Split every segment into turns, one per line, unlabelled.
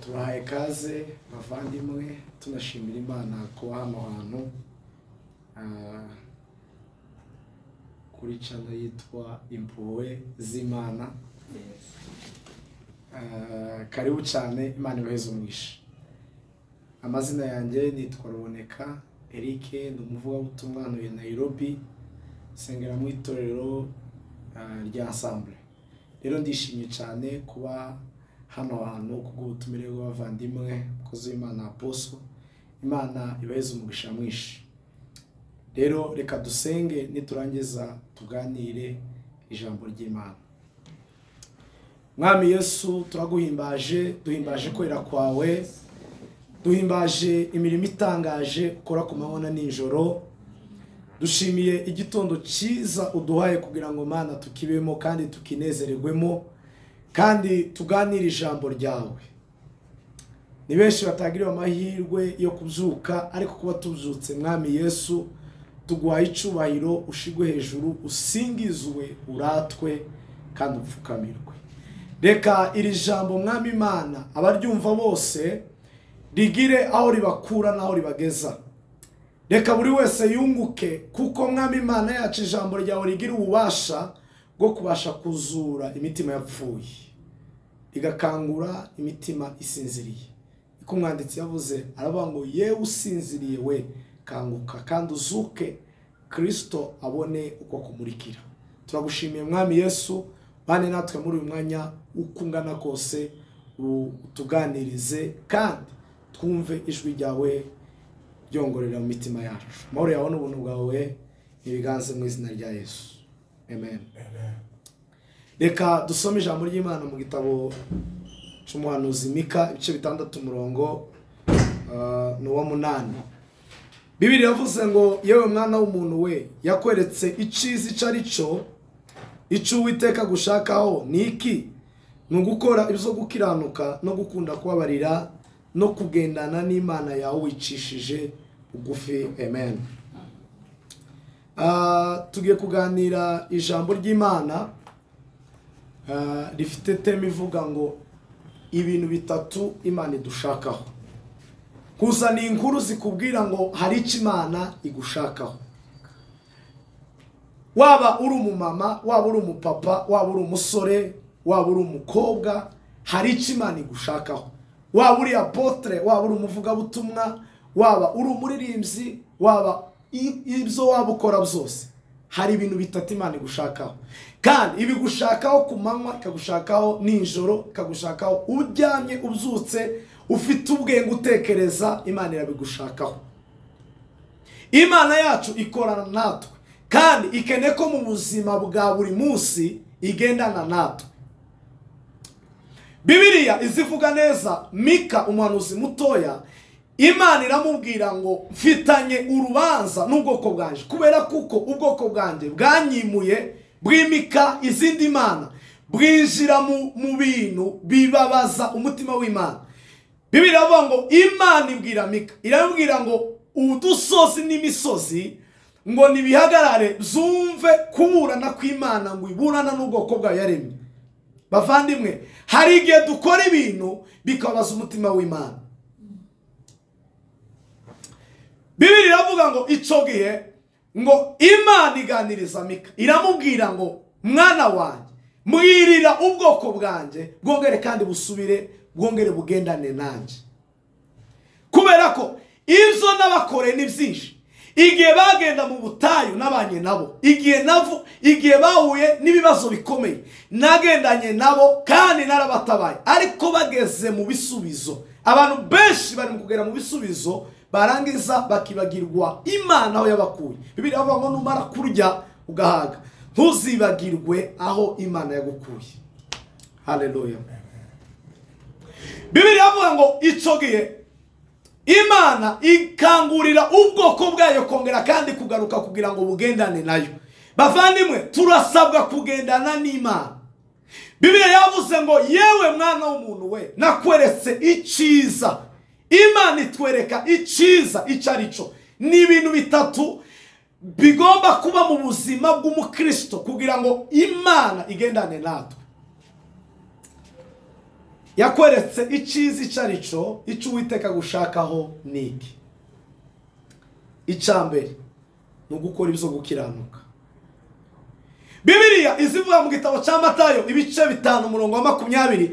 Tubahaye kaze bavandimwe, tunashimira Imana kuba hano hantu kuri channel yitwa Impuhwe z'Imana. Karibu cyane, Imana ibaheze umugisha. Amazina yanjye nitwa Ruboneka Eric, ndi umuvugabutumwa ntuye Nairobi, nsengera mu itorero rya Ensemble. Rero ndishimye cyane kuba hano hantu kubw'ubutumire bw'abavandimwe, umukozi w'Imana Apostle. Imana ibaheze umugisha mwinshi. Rero reka dusenge, niturangiza tuganire ijambo ry'Imana. Mwami Yesu, turaguhimbaje, duhimbaje kwera kwawe, duhimbaje imirimo itangaje ukora ku manywa na nijoro. Dushimiye igitondo cyiza uduhaye kugira ngo Mana tukibemo kandi tukinezererwemo kandi tuganire ijambo ryawe. Ni benshi batagiriwe amahirwe yo kubyuka, ariko kuba tubyutse Mwami Yesu, tuguhaye icubahiro, ushigwe hejuru, usingizwe, uratwe kandi upfukamirwe. Reka iri jambo Mwami Imana abaryumva bose rigire aho ribakura n'aho ribageza. Reka buri wese yunguke, kuko Mwami Imana yacu ijambo ryawe rigira ububasha bwo kubasha kuzura imitima yapfuye, rigakangura imitima isinziriye. Niko umwanditsi yavuze, aravuga ngo yewe usinziriye we, kanguka kandi uzuke, Kristo abone uko kumurikira. Turagushimiye Mwami Yesu, bane natwe muri uyu mwanya uko ungana kose, utuganirize kandi twumve ijwi ryawe ryongorera mu mitima yacu. Amahoro yawe n'ubuntu bwawe nibiganze mu izina rya Yesu. Amen. Reka dusome ijambo ry'Imana mu gitabo cy'umuhanuzi Mika, ibice 6 umurongo n'uwa 8. Bibiliya yavuze ngo yewe mwana w'umuntu we, yakweretse iciza icyo ari cyo, icyo Uwiteka gushakaho ni iki? Ni ugukora ibyo gukiranuka no gukunda kubabarira no kugendana n'Imana yawe wicishije bugufi. Amen. Tugiye kuganira ijambo ry'Imana rifite teme ivuga ngo ibintu bitatu Imana idushakaho. Kuzana inkuru zikubwira ngo hari icyo Imana igushakaho. Waba uri umumama, waba uri umupapa, waba uri umusore, waba uri umukobwa, hari icyo Imana igushakaho. Waba uri apotre, waba uri umuvugabutumwa, waba uri umuririmbyi, waba ibyo waba ukora byose, hari ibintu bitatu Imana igushakaho. Kandi ibigushakaho ku manywa, ikagushakaho nijoro, ikagushakaho uryamye, ubyutse, ufite ubwenge utekereza, Imana irabigushakaho. Imana yacu ikorana natwe kandi ikeneye ko mu buzima bwa buri munsi igendana natwe. Bibiliya izivuga neza, Mika umuhanuzi mutoya, Imana iramubwira ngo mfitanye urubanza n'ubwoko bwanje, kubera kuko ubwoko bwanje bwanyimuye, bwimika izindi mana, bwinjira mu bintu bibabaza umutima w'Imana. Bibiliya iravuga ngo Imana ibwira Mika, iramubwira ngo udusozi n'imisozi ngo nibihagarare zumve kuburana kw'Imana, ngo iburana n'ubwoko bwayo yaremye. Bavandimwe, hari igihe dukora ibintu bikabaza umutima w'Imana. Bibiliya iravuga ngo icyo gihe ngo Imana iganiriza Mika, iramubwira ngo mwana wanjye, mbwirira ubwoko bwanjye bwongere kandi busubire, bwongere bugendane nanjye, kubera ko ibyo n'abakore ni byinshi. Igihe bagenda mu butayu nabanye nabo, igihe bahuye n'ibibazo bikomeye nagendanye nabo kandi narabatabaye. Ariko bageze mu bisubizo, abantu benshi bari mu kugera mu bisubizo barangiza bakibagirwa Imana aho yabakuye. Bibiliya iravuga ngo numara kurya ugahaga, ntuzibagirwe aho Imana yagukuye. Haleluya. Bibiliya iravuga ngo icyo gihe Imana ikangurira ubwoko bwayo kongera kandi kugaruka kugira ngo bugendane nayo. Bavandimwe, turasabwa kugendana n'Imana. Bibiliya yavuze ngo yewe mwana w'umuntu we, nakweretse icyiza. Imana itwereka icyiza icyo ari cyo. Ni ibintu bitatu bigomba kuba mu buzima bw'umukristo kugira ngo Imana igendane natwe. Yakweretse icyiza icyo ari cyo, icyo Uwiteka agushakaho ni iki. Icya mbere ni ugukora ibyo gukiranuka. Bibiliya izivuga mu gitabo cya Matayo ibice 5 umurongo wa 20,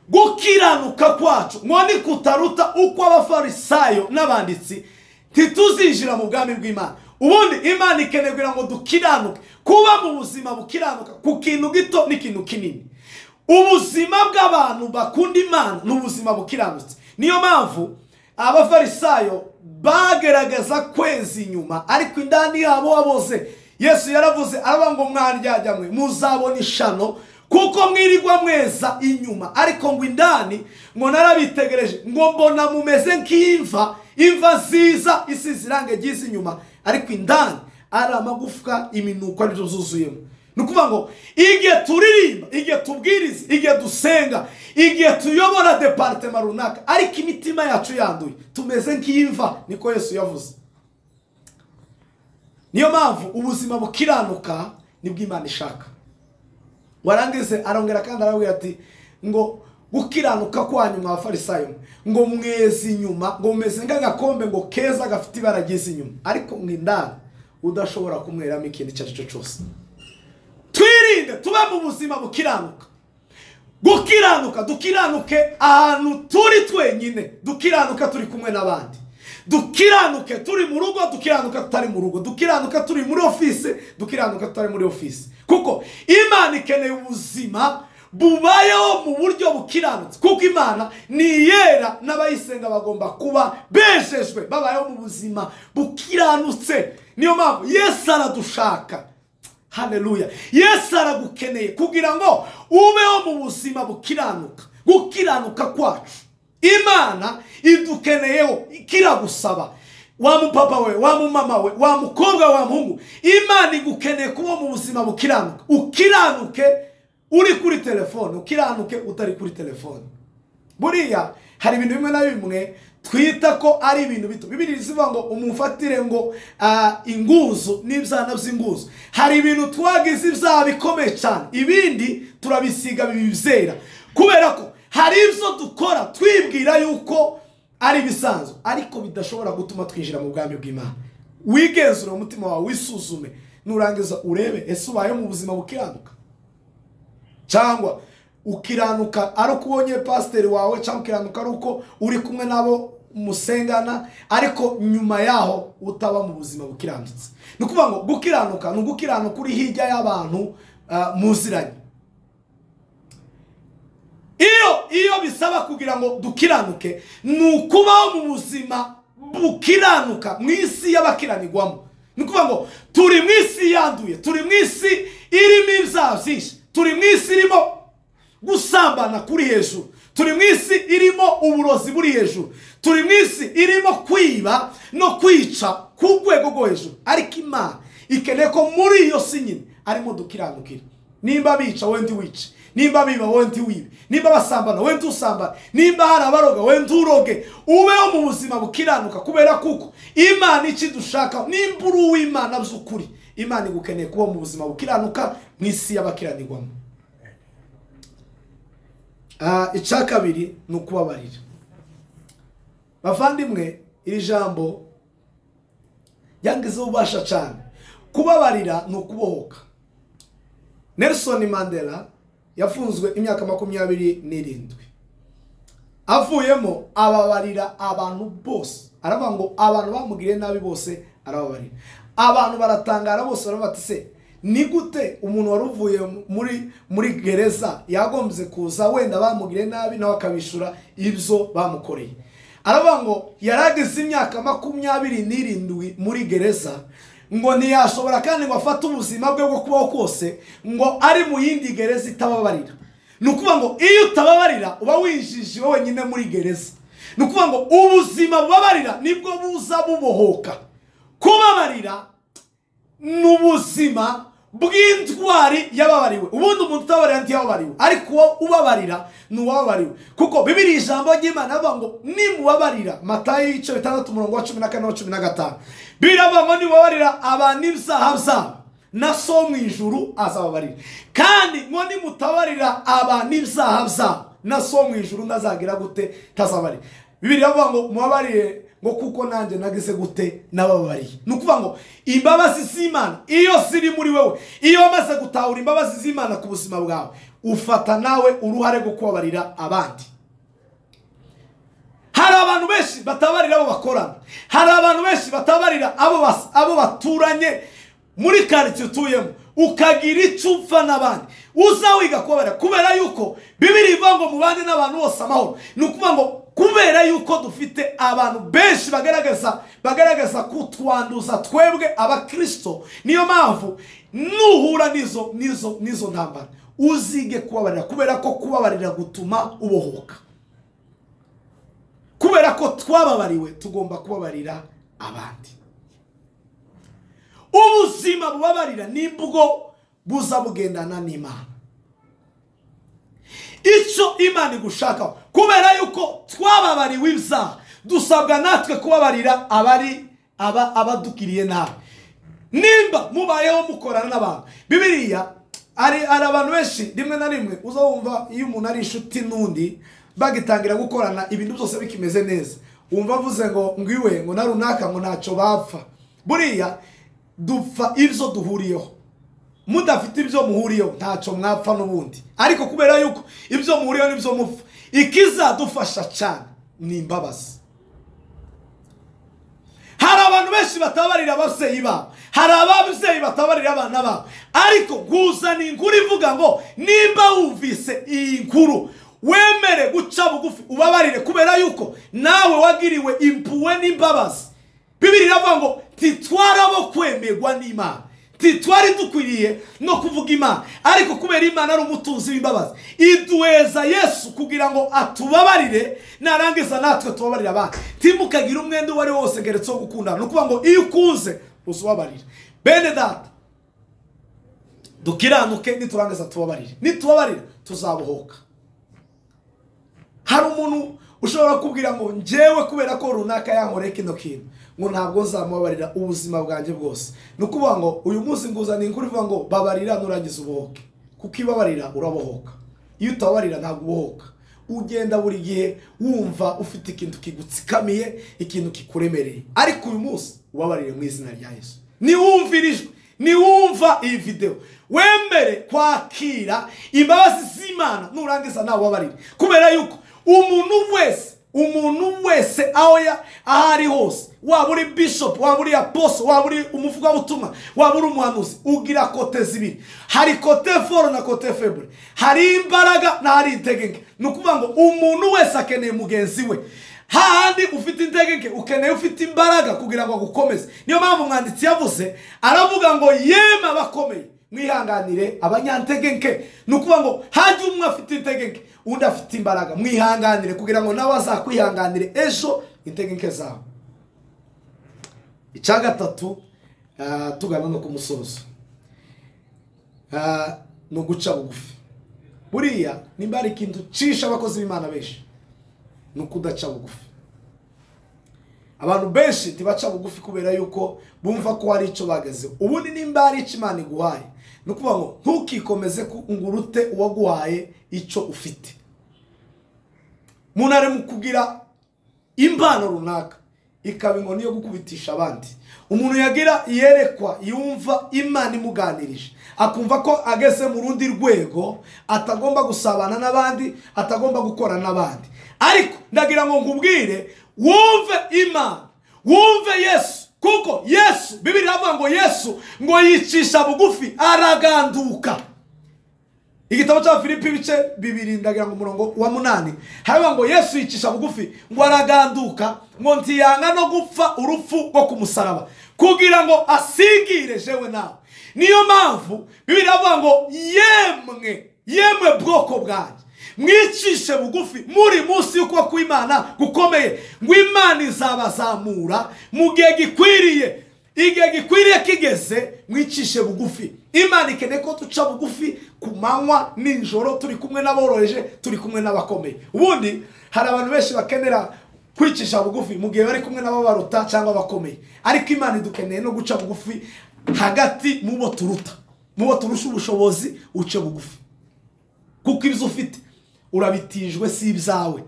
gukiranuka kwacu ngo ni kutaruta uko abafarisayo n'abanditsi, ntituzinjira mu bwami bw'Imana. Ubundi Imana ikeneye kugira ngo dukiranuke, kuba mu buzima bukiranuka ku kintu gito n'ikintu kinini. Ubuzima bw'abantu bakunda Imana ni ubuzima bukiranutse. Niyo mpamvu abafarisayo bagerageza kweza inyuma, ariko indani yabo waboze. Yesu yaravuze aravuga ngo mwaryajya mwe muzabona ishano, kuko mwirirwa mweza inyuma, ariko ngo indani ngo narabitegereje ngo mbona mumeze nk'imva, imva nziza isize irange ryiza inyuma, ariko indani ari amagufwa, iminuko aribyo zuzuyemo. Ni ukuvuga ngo igihe turirimba, igihe tubwiriza, igihe dusenga, igihe tuyobora departema runaka, ariko imitima yacu yanduye, tumeze nk'imva, niko Yesu yavuze. Niyo mpamvu ubuzima bukiranuka nibwo Imana ishaka. Warangize arongera kandi arabwira ati ngo gukiranuka kwanyu mwa bafarisayo ngo mweze inyuma, ngo mumeze nk'agakombe ngo keza gafite ibara ryiza inyuma, ariko mwindani udashobora kumweramo ikintu icyo ari cyo cyose. Twirinde tube mu buzima bukiranuka. Gukiranuka, dukiranuke ahantu turi twenyine, dukiranuka turi kumwe n'abandi, dukiranuke turi mu rugo, dukiranuka tutari mu rugo, dukiranuka turi muri ofisi, dukiranuka tutari muri ofisi. Kuko Imana ikeneye ubuzima bubayeho mu buryo bukiranutse, kuko Imana ni iyera n'abayisenga bagomba kuba bejejwe, babayeho mu buzima bukiranutse. Niyo mpamvu Yesu aradushaka. Haleluya. Yesu aragukeneye kugira ngo ubeho mu buzima bukiranuka. Gukiranuka kwacu Imana idukeneyeho, ikiragusaba. Wa mupapa we, wa mumama we, wa mukobwa, wa muhungu, Imana igukeneye kuba mu buzima bukiranuka. Ukiranuke uri kuri telefone, ukiranuke utari kuri telefone. Buriya hari ibintu bimwe na bimwe twita ko ari ibintu bito. Bibiliya izivuga ngo umufatire ngo inguzo n'ibyana by'inguzo. Hari ibintu twagize ibyaha bikomeye cyane, ibindi turabisiga bibizera, kubera ko hari ibyo dukora twibwira yuko ari ibisanzwe, ariko bidashobora gutuma twinjira mu bwami bw'Imana. Wigenzure umutima wawe, wisuzume, nurangiza urebe ese ubaye mu buzima bukiranuka, cyangwa ukiranuka ari uko ubonye pasiteri wawe, cyangwa ukiranuka ari uko uri kumwe nabo musengana, ariko nyuma yaho utaba mu buzima bukiranutse. Ni ukuvuga ngo gukiranuka ni ugukiranuka uri hirya y'abantu muziranye. Iyo bisaba kugira ngo dukiranuke ni ukubaho mu buzima bukiranuka mu isi y'abakiranirwamo. Ni ukuvuga ngo turi mu isi yanduye, turi mu isi irimo ibyaha byinshi, turi mu isi irimo gusambana kuri hejuru, turi mu isi irimo uburozi buri hejuru, turi mu isi irimo kwiba no kwica ku rwego rwo hejuru. Ariko Imana ikeneye ko muri iyo si nyine arimo dukiranukira. Nimba bica wowe ntiwice, nimba biba wowe ntiwibe, nimba basambana wowe ntusambane, nimba hari abaroga wowe nturoge. Ubeho mu buzima bukiranuka, kubera kuko Imana ikidushaka. Nimba uri uw'Imana by'ukuri, Imana igukeneye kuba mu buzima bukiranuka mu isi y'abakiranirwamo. Icya kabiri ni ukubabarira. Bavandimwe, iri jambo ryangize ububasha cyane. Kubabarira ni ukubohoka. Nelson Mandela yafunzwe imyaka 27, avuyemo ababarira abantu bose. Aravuga ngo abantu bamugiriye nabi bose arababarira. Abantu baratangara bose, baravuga bati se ni gute umuntu wari uvuye muri gereza yagombye kuza wenda bamugiriye nabi nawe akabishura ibyo bamukoreye? Aravuga ngo yarageze imyaka 27 muri gereza, ngo ntiyashobora kandi ngo afate ubuzima bwe bwo kubaho kose ngo ari mu yindi gereza itababarira. Ni ukuvuga ngo iyo utababarira uba wijije wenyine muri gereza. Ni ukuvuga ngo ubuzima bubabarira nibwo buza bubohoka. Kubabarira ni ubuzima bw'intwari yababariwe. Ubundi umuntu utababarira ntiyababariwe, ariko uwo ubabarira ni uwababariwe. Kuko Bibiliya ijambo ry'Imana avuga ngo nimubabarira, Matayo ibice 6 umurongo wa 14 na 15, biravuga ngo nimubabarira abantu ibyaha byabo, na so mu ijuru azababarira. Kandi ngo nimutabarira abantu ibyaha byabo, na so mu ijuru ntazagira gute tazabarira. Bibiliya iravuga ngo mubabarire ngo kuko nanjye nagize gute nababariye. Ni ukuvuga ngo imbabazi z'Imana iyo ziri muri wewe, iyo wamaze gutahura imbabazi z'Imana ku buzima bwawe, ufata nawe uruhare rwo kubabarira abandi. Hari abantu benshi batabarira abo bakorana, hari abantu benshi batabarira abo baturanye muri quartier utuyemo, ukagira icyo upfa n'abandi. Uza wiga kubabarira kubera yuko Bibiliya ivuga ngo mubane n'abantu bose amahoro. Ni ukuvuga ngo kubera yuko dufite abantu benshi bagaragaza kutwanduza twebwe abakristo, niyo mpamvu nuhura n'izo ntambara uzige kubabarira, kubera ko kubabarira gutuma ubohoka. Kubera ko twababariwe tugomba kubabarira abandi. Ubuzima bubabarira nibwo buza bugendana n'Imana. Icyo Imana igushakaho, kubera yuko twababariwe ibyaha, dusabwa natwe kubabarira abari abadukiriye nabi. Nimba mubayeho mukorana n'abantu, Bibiliya ari abantu benshi rimwe na rimwe uza wumva iyo umuntu ari inshuti n'undi bagitangira gukorana ibintu byose bikimeze neza, wumva avuze ngo ngwiwe ngo na runaka ngo ntacyo bapfa. Buriya dupfa ibyo duhuriyeho, mudafite ibyo muhuriyeho ntacyo mwapfa n'ubundi, ariko kubera yuko ibyo muhuriyeho n'ibyo mupfa, ikizadufasha cyane ni imbabazi. Hari abantu benshi batabarira ababyeyi babo, hari ababyeyi batabarira abana babo, ariko nkuzana inkuru ivuga ngo nimba wumvise iyi nkuru wemere guca bugufi ubabarire, kubera yuko nawe wagiriwe impuhwe n'imbabazi. Bibiliya iravuga ngo titwara bo kwemerwa n'Imana, titwari dukwiriye no kuvuga Imana, ariko kubera Imana ari umutunzi w'imbabazi iduheza Yesu kugira ngo atubabarire, narangiza natwe tubabarire abandi. Timukagira umwenda uwo ari wose geretse wo gukundana. Ni ukuvuga ngo iyo ukunze uzubabarira. Bene data, dukiranuke, niturangiza tubabarire, nitubabarira tuzabohoka. Hari umuntu ushobora kubwira ngo njyewe kubera ko runaka yankoreye kino kintu ngo ntabwo nzamubabarira ubuzima bwanjye bwose. Ni ukuvuga ngo uyu munsi nguzana inkuru ivuga ngo babarira nurangiza ubohoke, kuko ibabarira urabohoka, iyo utababarira ntabwo ubohoka. Ugenda buri gihe wumva ufite ikintu kigutsikamiye, ikintu kikuremereye, ariko uyu munsi ubabarire mu izina rya Yesu. Niwumvirijwe, niwumva iyi video, wemere kwakira imbabazi z'Imana nurangiza nawe ubabarire, kubera yuko umuntu wese aho ari hose, waba uri bishop, waba uri apostle, waba uri umuvugabutumwa, waba uri umuhanuzi, ugira kote zibiri. Hari kote fort na kote faible, hari imbaraga na hari intege nke. Ni ukuvuga ngo umuntu wese akeneye mugenzi we. Hahandi ufite intege nke ukeneye ufite imbaraga kugira ngo agukomeze. Niyo mpamvu umwanditsi yavuze aravuga ngo yemwe abakomeye mwihanganire abanyantege nke. Ni ukuvuga ngo hajye umwe afite intege nke undi afite imbaraga, mwihanganire kugira ngo nawe azakwihanganire ejo intege nke zawe. Icya gatatu tugana no ku musozo, ni uguca bugufi. Buriya nimba hari ikintu cisha abakozi b'Imana benshi ni ukudaca bugufi. Abantu benshi ntibaca bugufi kubera yuko bumva ko hari icyo bagezeho. Ubundi nimba hari icyo Imana iguhaye, ni ukuvuga ngo ntukikomeze ngurute uwaguhaye icyo ufite. Umuntu ari mu kugira impano runaka ikaba inkoni yo gukubitisha abandi. Umuntu yagira yerekwa, yumva Imana imuganirije, akumva ko ageze mu rundi rwego, atagomba gusabana n'abandi, atagomba gukora n'abandi. Ariko ndagira ngo nkubwire, wumve Imana, wumve Yesu, kuko Yesu, Bibiliya iravuga ngo Yesu ngo yicisha bugufi araganduka. Igitabo cya Filipi ibice 2 ndagira ngo umurongo wa 8 haravuga ngo Yesu yicisha bugufi ngo araganduka, ngo ntiyanga no gupfa urupfu rwo ku musaraba kugira ngo asigire jewe nawe. Niyo mpamvu Bibiliya iravuga ngo yemwe bwoko bwanjye mwicishe bugufi muri munsi y'ukuboko kw'Imana gukomeye, ngo Imana izabazamura mu gihe gikwiriye. Igihe gikwiriye kigeze mwicishe bugufi. Imana ikeneye ko duca bugufi ku manywa nijoro, turi kumwe n'aboroheje, turi kumwe n'abakomeye. Ubundi hari abantu benshi bakenera kwicisha bugufi mu gihe bari kumwe n'ababaruta cyangwa abakomeye, ariko Imana idukeneye no guca bugufi hagati mu bo turuta, mu bo turusha ubushobozi. Uce bugufi kuko ibyo ufite Urabitijwe, si ibyawe.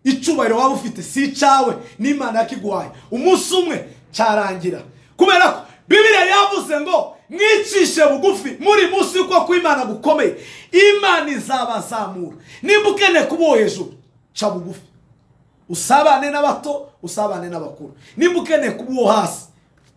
Icyubahiro waba ufite si icyawe, n'Imana yakiguhaye. Umunsi umwe cyarangira, kubera ko Bibiliya yavuze ngo mwicishe bugufi muri munsi y'ukuboko kw'Imana gukomeye, Imana izabazamura. Nimba ukeneye kuba uwo hejuru, ca bugufi, usabane n'abato, usabane n'abakuru. Nimba ukeneye kuba uwo hasi,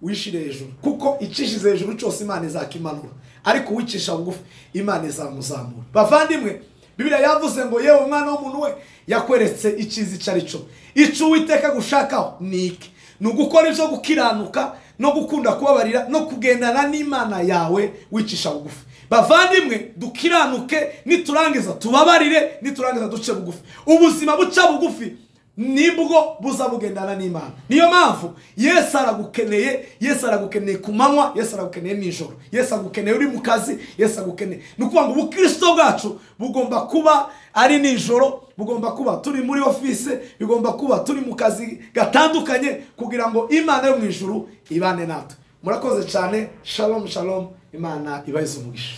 wishire hejuru, kuko icishize hejuru cyose Imana izakimanura, ariko uwicisha bugufi Imana izamuzamura. Bavandimwe, Bibiliya yavuze ngo yewe mwana w'umuntu we, yakweretse icyiza icyo ari cyo. Icyo Uwiteka gushakaho ni iki? Ni ugukora ibyo gukiranuka no gukunda kubabarira no kugendana n'Imana yawe wicisha bugufi. Bavandimwe, dukiranuke, niturangiza tubabarire, niturangiza duce bugufi. Ubuzima buca bugufi nibwo buza bugendana n'Imana. Niyo mpamvu Yesu aragukeneye. Yesu aragukeneye ku manywa, Yesu aragukeneye nijoro, Yesu agukeneye uri mu kazi, Yesu agukeneye. Ni ukuvuga ngo ubukristo bwacu bugomba kuba ari nijoro, bugomba kuba turi muri office, bigomba kuba turi mu kazi gatandukanye, kugira ngo Imana yo mu ijuru ibane natwe. Murakoze cyane. Shalom shalom. Imana ibahe umugisha.